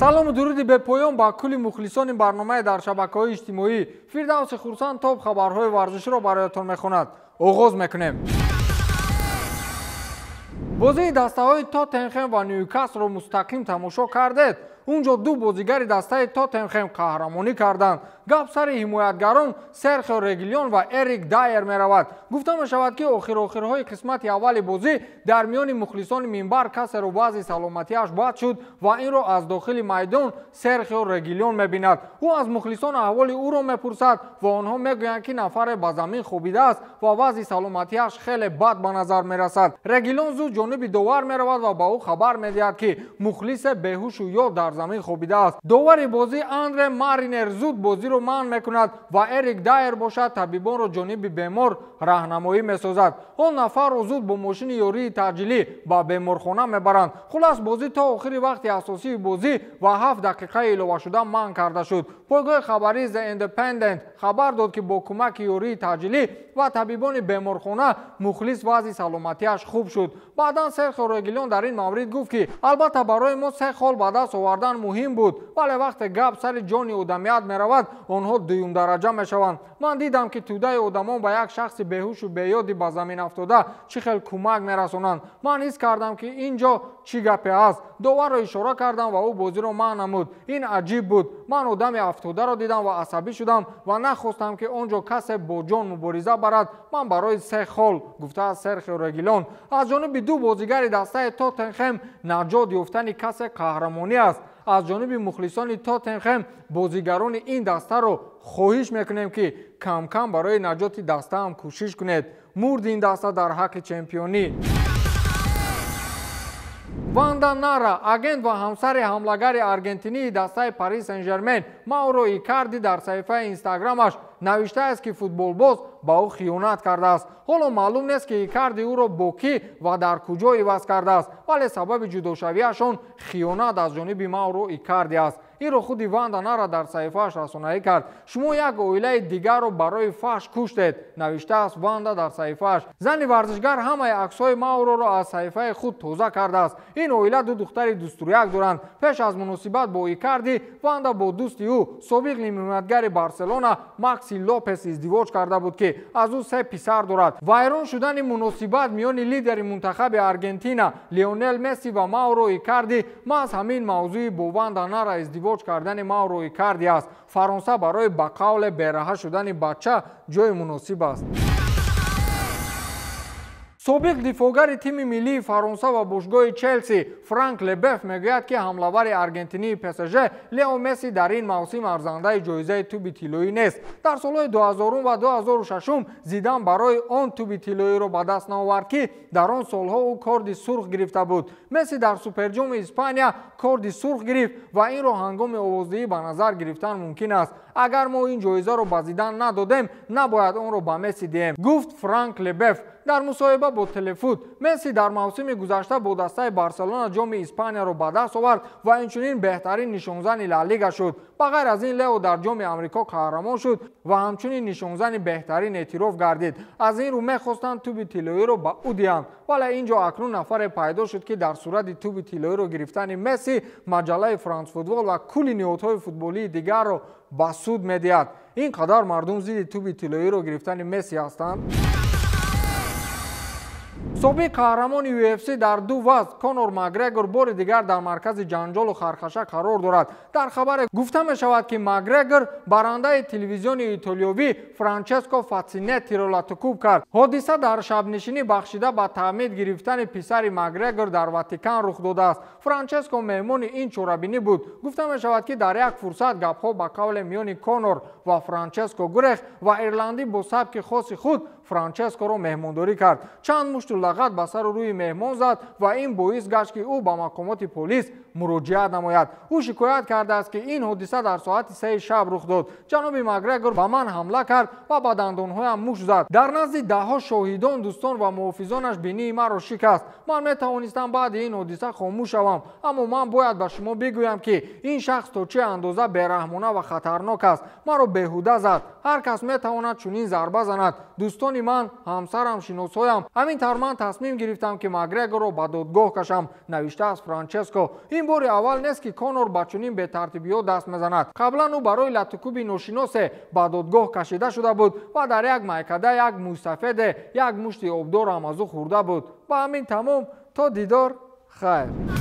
Салому дуруди бепоён ба кулли мухлисони барномаи дар шабакаҳои иҷтимоӣ. Фирдавси Хурсанд топ хабарҳои варзиширо бароятон мехонад. Оғоз мекунем. Бозии дастаҳои Тоттенхем ва Ньюкаслро мустақим тамошо кардед. Унҷо ду бозигари дастаи Тоттенхем қаҳрамонӣ карданд. Гап сари ҳимоятгарон Серхио Регилон ва Эрик Дайер меравад. Гуфта мешавад, ки охир-охирҳои қисмати аввали бозӣ дар миёни мухлисони минбар касеро вазъи саломатиаш бад шуд ва инро аз дохили майдон Серхио Регилон мебинад. Ӯ аз мухлисон аҳволи ӯро мепурсад ва онҳо мегӯянд, ки нафаре ба замин хобидааст ва вазъи саломатиаш хеле бад ба назар мерасад. Регилон зуд ҷониби довар меравад ва ба ӯ хабар медиҳад, ки мухлисе беҳушу ёд дар замин хобидааст. Довари бозӣ Андре Маринер зуд бозиро манъ мекунад ва Эрик Дайер бошад табибонро ҷониби бемор раҳнамоӣ месозад. Он нафарро зуд бо мошини ёрии таъҷилӣ ба беморхона мебаранд. Хулас, бозӣ то охири вақти асосии бозӣ ва 7 дақиқаи иловашуда манъ карда шуд. Пойгоҳи хабарии The Independent хабар дод, ки бо кӯмаки ёрии таъҷилӣ ва табибони беморхона мухлис вазъи саломатиаш хуб шуд. Баъдан Серхио Регилон дар ин маврид гуфт, ки албатта барои мо 3 хол ба даст овардан муҳим буд, вале вақте гап сари ҷони одамият меравад, онҳо дуюмдараҷа мешаванд. Ман дидам, ки тӯдаи одамон ба як шахси беҳушу беёди ба замин афтода чӣ хел кӯмак мерасонанд. Ман ҳис кардам, ки ин ҷо чӣ гапе аст. Доварро ишора кардам ва ӯ бозиро манъ намуд. Ин аҷиб буд. Ман одами афтодаро дидам ва асабӣ шудам ва нахостам, ки он ҷо касе бо ҷон мубориза барад. Ман барои 3 хол, гуфтааст Серхио Регилон. Аз ҷониби ду бозигари дастаи Тоттенхем наҷот ёфтани касе қаҳрамонӣ аст. Аз ҷониби мухлисони Тоттенхем бозигарони ин дастаро хоҳиш мекунем, ки кам-кам барои наҷоти даста ҳам кӯшиш кунед. Мурди ин даста дар ҳаққи чемпионӣ. Ванда Нара, агент ва ҳамсари ҳамлагари аргентинии дастаи Парис Сен-Жермен Мауро Икарди дар саҳифаи Инстаграмаш навиштааст, ки футболбоз ба ӯ хиёнат кардааст. Ҳоло маълум нест, ки Икарди ӯро бо кӣ ва дар куҷо иваз кардааст, вале сабаби ҷудошавиашон хиёнат аз ҷониби Мауро Икарди аст. Инро худи Ванда Нара дар саҳифааш расонаӣ кард. Шумо як оилаи дигарро барои фаҳш куштед, навиштааст Ванда дар саҳифааш. Зани варзишгар ҳамаи аксҳои Мауроро аз саҳифаи худ тоза кардааст. Ин оила ду духтари дустуряк доранд. Пеш аз муносибат бо Икарди, Ванда бо дӯсти ӯ, собиқ нимҳимоятгари Барселона Макси Лопес издивоҷ карда буд, ки аз ӯ 3 писар дорад. Вайрон шудани муносибат миёни лидери мунтахаби Аргентина Лионел Месси ва Мауро Икарди маҳз ҳамин мавзӯи бо Ванда Нара издивоҷ кардани Мауро Икарди аст. Фаронса барои ба қавле бераҳа шудани бача ҷои муносиб аст. Собиқ дифоъгари тими миллии Фаронса ва бошгоҳи Челси Франк Лебеф мегӯяд, ки ҳамлавари аргентинии ПСЖ Лео Месси дар ин мавсим арзандаи ҷоизаи туби тиллоӣ нест. Дар солҳои 2000 ва 2006 Зидан барои он туби тиллоиро ба даст наовард, ки дар он солҳо ӯ корди сурх гирифта буд. Месси дар суперҷоми Испания корди сурх гирифт ва инро ҳангоми овоздиҳӣ ба назар гирифтан мумкин аст. Агар мо ин ҷоизаро ба Зидан надодем, набояд онро ба Месси диҳем, гуфт Франк Лебеф. Дар мусоҳиба бо Телефут, Месси дар мавсими гузашта бо дастаи Барселона ҷоми Испанияро ба даст овард ва инчунин беҳтарин нишонзани Ла Лига шуд. Ба ғайр аз ин, Лео дар ҷоми Амрико қаҳрамон шуд ва ҳамчунин нишонзани беҳтарин эътироф гардид. Аз ин рӯ мехостанд туби тиллоиро ба ӯ диҳанд, вале ин ҷо акнун нафаре пайдо шуд, ки дар сурати туби тиллоиро гирифтани Месси маҷаллаи Франс Футбол ва кулли ниҳодҳои футболии дигарро ба суд медиҳад. Ин қадар мардум зидди туби тиллоиро гирифтани Месси ҳастанд. Собиқ қаҳрамони UFC дар ду вазн Конор Макгрегор бори дигар дар маркази ҷанҷолу хархаша қарор дорад. Дар хабаре гуфта мешавад, ки Макгрегор барандаи телевизиони итолиёвӣ Франческо Фацинеттиро латукӯб кард. Ҳодиса дар шабнишинӣ бахшида ба таъмид гирифтани писари Макгрегор дар Ватикан рух додааст. Франческо меҳмони ин чорабинӣ буд. Гуфта мешавад, ки дар як фурсат гапҳо ба қавле миёни Конор ва Франческо гурехт ва ирландӣ бо сабки хоси худ Франческоро меҳмондорӣ кард. Чанд мушту лағат ба сару рӯи меҳмон зад ва ин боис гашт, ки ӯ ба мақомоти полис муроҷиат намояд. Ӯ шикоят кардааст, ки ин ҳодиса дар соати 3 шаб рух дод. Ҷаноби Макгрегор ба ман ҳамла кард ва ба дандонҳоям мушт зад. Дар назди даҳҳо шоҳидон, дӯстон ва муҳофизонаш бинии маро шикаст. Ман метавонистам баъди ин ҳодиса хомӯш шавам, аммо ман бояд ба шумо бигӯям, ки ин шахс то чӣ андоза бераҳмона ва хатарнок аст. Маро беҳуда зад. Ҳар кас метавонад чунин зарба занад. Дӯстони ман, ҳамсарам, шиносоям. Ҳамин тавр ман тасмим гирифтам, ки Макгрегорро ба додгоҳ кашам, навиштааст Франческо. Ин бори аввал нест, ки Конор ба чунин бетартибиҳо даст мезанад. Қаблан ӯ барои латукуби ношиносе ба додгоҳ кашида шуда буд ва дар як майкада як мӯйсафеде як мушти обдор ҳам аз ӯ хӯрда буд. Ба ҳамин тамом, то дидор, хайр.